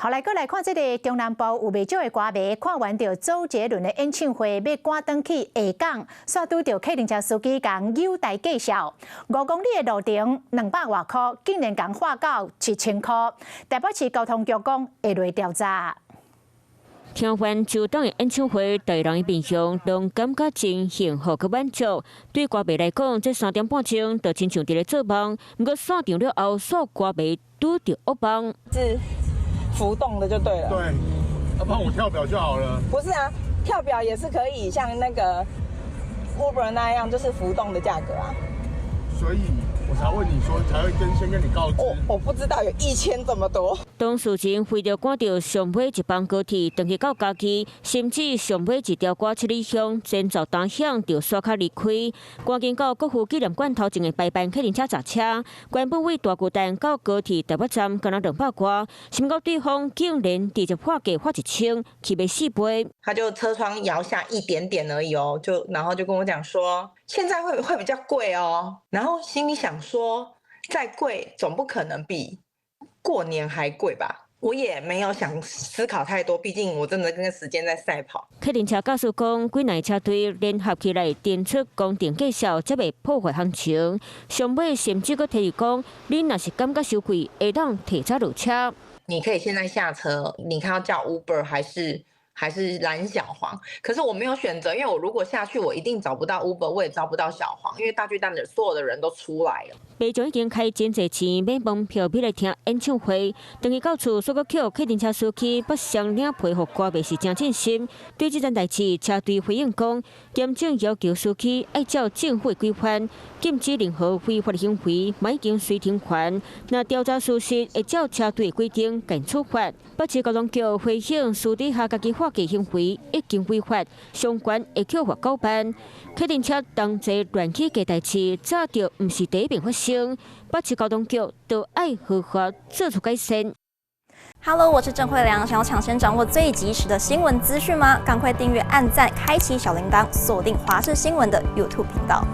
好，來閣來看這个中南部有袂少的歌迷，看完著周杰倫的演唱會，欲趕轉去下港，煞拄著客運車司機共優待介紹，5公里的路程200外箍，竟然共喊到1000箍。台北市交通局講會來調查。聽完周董的演唱會，台人的面向攏感覺真幸福佮滿足。對歌迷來講，這3點半鐘就親像佇咧做夢。毋過散場了後，煞歌迷拄著噩夢。是浮動的就對了。對，要不然我跳表就好了。不是啊，跳表也是可以像那個 Uber 那樣，就是浮動的價格啊。所以我才問你說，才會先跟你告知。我不知道有1000這麼多。當事人為著趕著上尾一班高鐵，轉去到家己，甚至上尾一條歌七里香前奏單響就刷卡離開，趕緊到國父紀念館頭前的排班客運車閘車，原本為大巨蛋到高鐵台北站，敢若200外，想欲對方竟然直接喊價喊1000，起碼四倍。他就車窗搖下一點點而已哦，就然後就跟我講說，現在會比較貴哦，然後心裡想說，再貴總不可能比過年還貴吧？我也沒有想思考太多，畢竟我真的跟個時間在賽跑。客運車駕駛講，幾若車隊聯合起來定出公定價數，才袂破壞行情。上尾甚至閣提議講，你若是感覺傷貴，會當提早落車。你可以現在下車，你看要叫 Uber 還是攔小黃？可是我沒有選擇，因為我如果下去，我一定找不到 Uber，我也找不到小黃，因為大巨蛋的所有的人都出來了。民眾已經開真濟錢買門票，欲來聽演唱會，轉去到厝，煞閣予客運車司機剝雙領皮予歌迷是真震心。對這件代誌，車隊回應講，嚴正要求司機愛照政府規範，禁止任何非法行為，嘛已經隨停還。若調查屬實，會照車隊規定共處罰。北市交通局回應，私底下家己喊價行為已經違法，相關會予罰9萬。客運車同齊亂起價代誌，早就毋是第一遍發生。北市交通局都愛好好做出改善。 Hello，我是鄭慧良，想要搶先掌握最及時的新聞資訊嗎？趕快訂閱、按讚、開啟小鈴鐺，鎖定華視新聞的 YouTube 頻道。